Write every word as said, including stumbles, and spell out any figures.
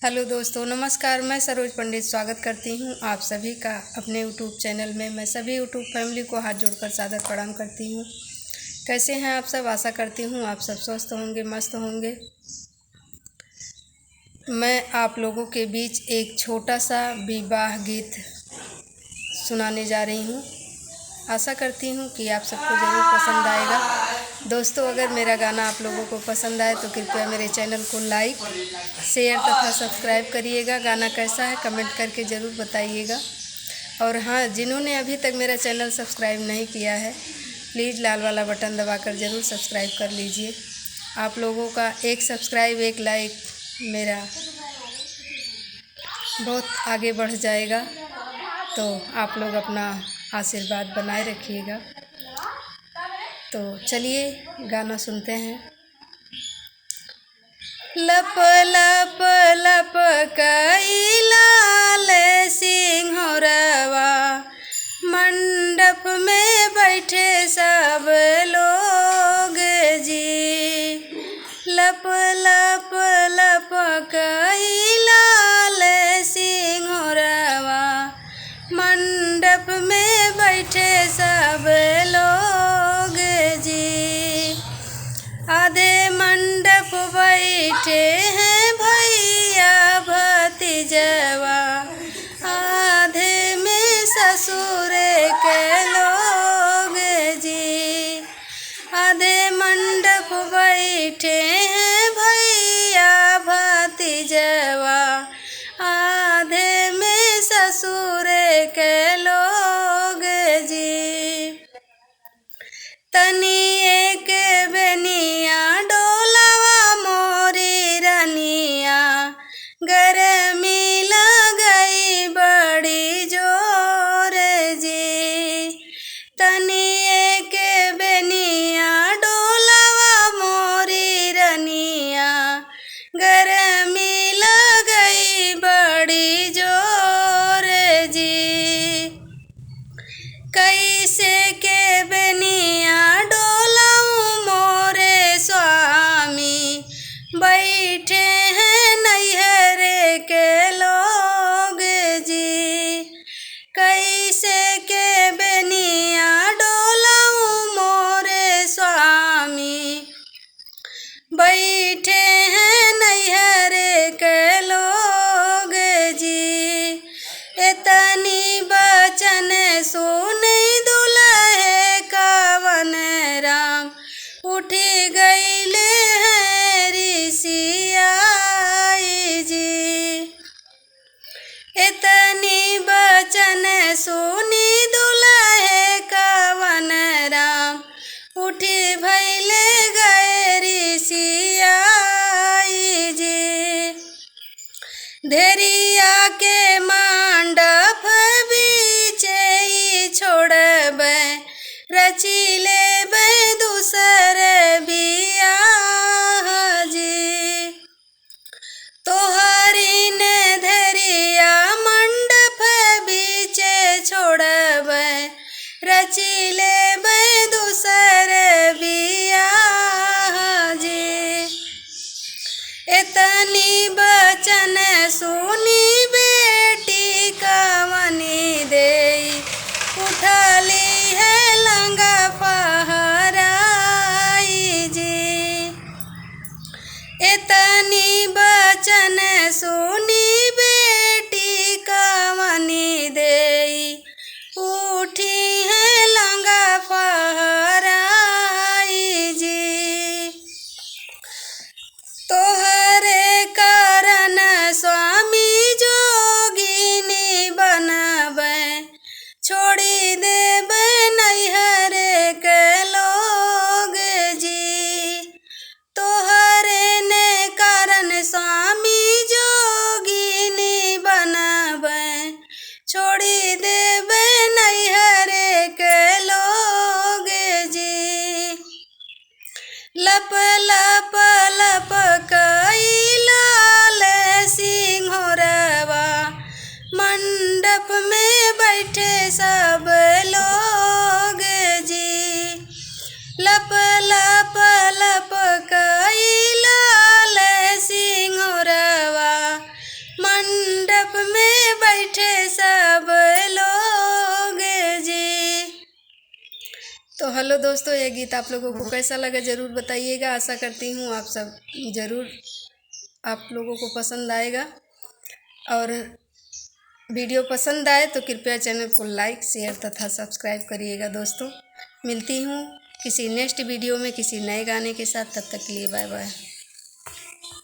हेलो दोस्तों, नमस्कार। मैं सरोज पंडित स्वागत करती हूँ आप सभी का अपने YouTube चैनल में। मैं सभी YouTube फैमिली को हाथ जोड़कर सादर प्रणाम करती हूँ। कैसे हैं आप सब? आशा करती हूँ आप सब स्वस्थ होंगे, मस्त होंगे। मैं आप लोगों के बीच एक छोटा सा विवाह गीत सुनाने जा रही हूँ। आशा करती हूँ कि आप सबको ज़रूर पसंद आएगा। दोस्तों, अगर मेरा गाना आप लोगों को पसंद आए तो कृपया मेरे चैनल को लाइक, शेयर तथा सब्सक्राइब करिएगा। गाना कैसा है, कमेंट करके ज़रूर बताइएगा। और हाँ, जिन्होंने अभी तक मेरा चैनल सब्सक्राइब नहीं किया है, प्लीज लाल वाला बटन दबाकर ज़रूर सब्सक्राइब कर लीजिए। आप लोगों का एक सब्सक्राइब, एक लाइक मेरा बहुत आगे बढ़ जाएगा। तो आप लोग अपना आशीर्वाद बनाए रखिएगा। तो चलिए, गाना सुनते हैं। लप लप लप कई लाल सिंहरवा, मंडप में बैठे सब लोग जी। लप लप लप कई लाल सिंहरवा, मंडप में बैठे सब लोग जी। आधे मंडप बैठे हैं भैया भतीजवा, आधे में ससुर के लोग जी। आधे मंडप बैठे हैं भैया भतीजवा, आधे में ससुर के लोग जी। तनी एक बेनिया डोलावा मोरी रनिया, गरमी लगई बड़ी जोर जी। तनी एक बेनिया डोलावा मोरी रनिया, गरमी लगई बड़ी जोर जी। कैसे के बेनिया डोलाऊं मोरे स्वामी, बैठे हैं नैहरे के लोग जी। कैसे के बेनिया डोलाऊं मोरे स्वामी, बैठे हैं नैहर के लोग जी। इतनी बचन सुनी दुलहे कवन राम, उठी गईले हैं रिसियाई जी। इतनी बचन सुनी दुलहे कवन राम, उठी भइले गए रिसियाई जी। धेरिया के मंडप बीचे ई छोड़बे, रची लेबे दूसर बियाह जी। तोहरी ने धेरिया मंडप बीचे छोड़बे, रची लेबे दूसर बियाह जी। इतनी बचन सुनी बेटी कवनी देई, उठली है लंगा फहराई जी। इतनी बचन सुनी बेटी कवनी देई, उठी है लंगा फहराई जी। तोहरे कारण स्वामी तो हेलो दोस्तों, यह गीत आप लोगों को कैसा लगा, ज़रूर बताइएगा। आशा करती हूँ आप सब ज़रूर, आप लोगों को पसंद आएगा। और वीडियो पसंद आए तो कृपया चैनल को लाइक, शेयर तथा सब्सक्राइब करिएगा दोस्तों। मिलती हूँ किसी नेक्स्ट वीडियो में किसी नए गाने के साथ। तब तक के लिए बाय बाय।